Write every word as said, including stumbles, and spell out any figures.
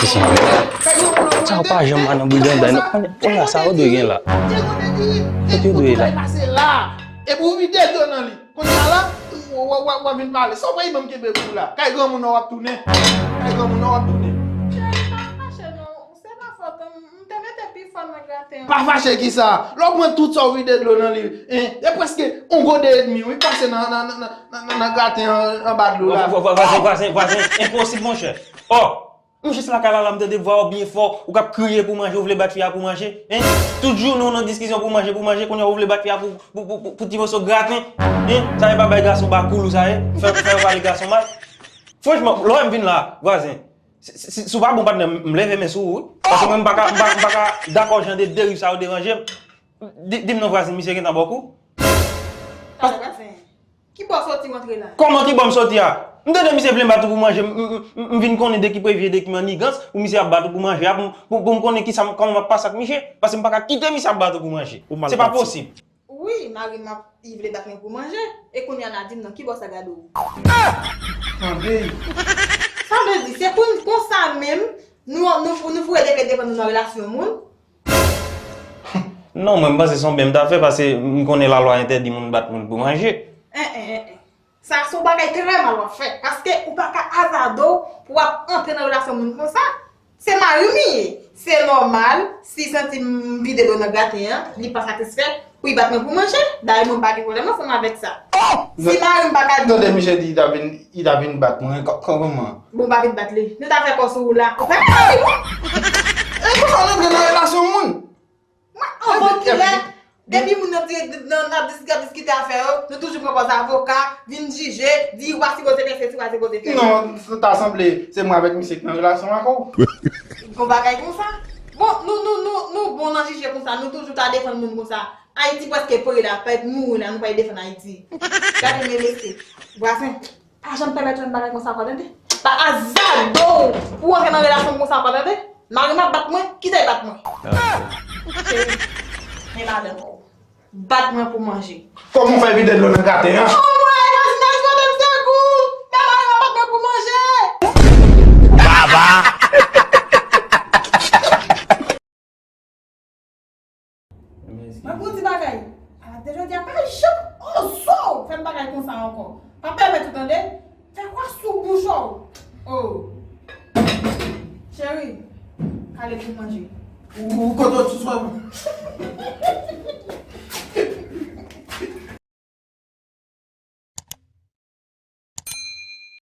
Sa w pa janm al nan briganday, non. Kounye a, sa yo dwe gen la. Kote yo dwe ye la? Epi w vide dlo nan li. Kounye a la, w, w, w, w ap vin pale. Sa w pa menm kenbe pou w la? Kay granmoun nan w ap tounen. Kay granmoun nan w ap tounen. Cheri, pa fache non. Se pa fòt ou. M te mete pi fò nan graten an. Pa fache ki sa? Lè w pran tout sa w vide dlo nan li, en, e prèske yon gode edmi, wi, pase nan, nan, nan, nan, nan, nan graten an, anba dlo la. Vwa-, vwa-, vwa-, vwazen, vwazen, vwazen, enposib, monchè. Oh! M jis lakay la, la, m tande vwa w byen fò, ou k ap kriye pou manje, ou vle bat fi a pou manje, en? Tout jounen w nan diskisyon pou manje, pou manje, kounye a ou vle bat fi a pou, pou, pou, pou, pou ti moso graten, en? Sa e pa bay gason bakoul ou sa ye? Fè, fè yo pale gason mal? Franchman, lè w wè m vin la, vwazen, si, si, si, si w pa bon patnè, m, m leve men sou ou, wi. Paske mwen, m pa ka, m pa, m pa ka dakò jan de deriv sa yo deranje m. Di, di m non, vwazen, misye gentan ba w kou? Talè, vwazen. Ki bò w soti w antre la? Kòman ki bò m soti a? M tande misye vle m bat ou pou manje, m, m, m, m vin konnen de ki prevye, de ki mannigans, pou misye ap bat ou pou manje a, pou, pou, pou m konnen kisa m, kòman m ap pase ak misye. Paske m pa ka kite misye ap bat ou pou manje. Se pa posib. Wi, mari m ap, li vle bat mwen pou manje. E kounye a n a di m non, ki bò sa gade w? Tande. Sa vle di, se pou n konsa menm, nou, nou, nou foure defen defann nou nan relasyon moun? Non, mwen, m panse se yon byen m ta fè, paske m konnen lalwa entèdi moun bat moun pou manje. En, en, en, en. Sa se yon bagay trè mal w ap fè, paske ou pa ka azade w pou w ap antre nan relasyon moun konsa. Se mari m li ye. Se nòmal, si l santi m vide dlo nan graten an, li pa satisfè, pou l bat mwen pou manje. Dayè, mwen, m pa gen pwoblèm ansanm avèk sa. Si mari m pa ka... Tande, misye di li ta vin, li ta vin bat mwen. Kò-, kò-, kòman? Bon, pa vin bat li. Nou ta fè kò sou ou la. Ou fè kò sou ou? E konsa w antre nan relasyon moun? Mwen, anvan kilè, depi moun nan di, nan, nan dis-, ap diskite afè yo, nou toujou pran pòz avoka, vin jije, di w pa sipoze fè sesi, w pa sipoze fè sa. Non, sa ta sanble se mwen avèk misye ki nan relasyon ak ou. Gon bagay konsa. Bon, nou, nou, nou, nou bon nan jije konsa, nou toujou ta defann moun konsa. Ayiti prèske pre la, pèp mouri la, nou pral defann Ayiti. Gade men mesye, vwazen. Pa janm pèmèt yon bagay konsa ankò, tande? Pa azade w pou w antre nan relasyon konsa ankò, tande? Mari m ap bat mwen, kite l bat mwen. Cheri, men madanm ou. Bat mwen pou manje. Kòman w fè vide dlo nan graten an? Oh, mwen, imagination de secours! Men mari m ap bat mwen pou manje! Baba! Mwen pou di bagay. Alapte jodi a, pa janm ozo fè m bagay konsa ankò. Pa pèmèt ou tande. Fè kwa sou bouch ou. Oh. Cheri, ale pou manje. Ou, ou kote w sou swa?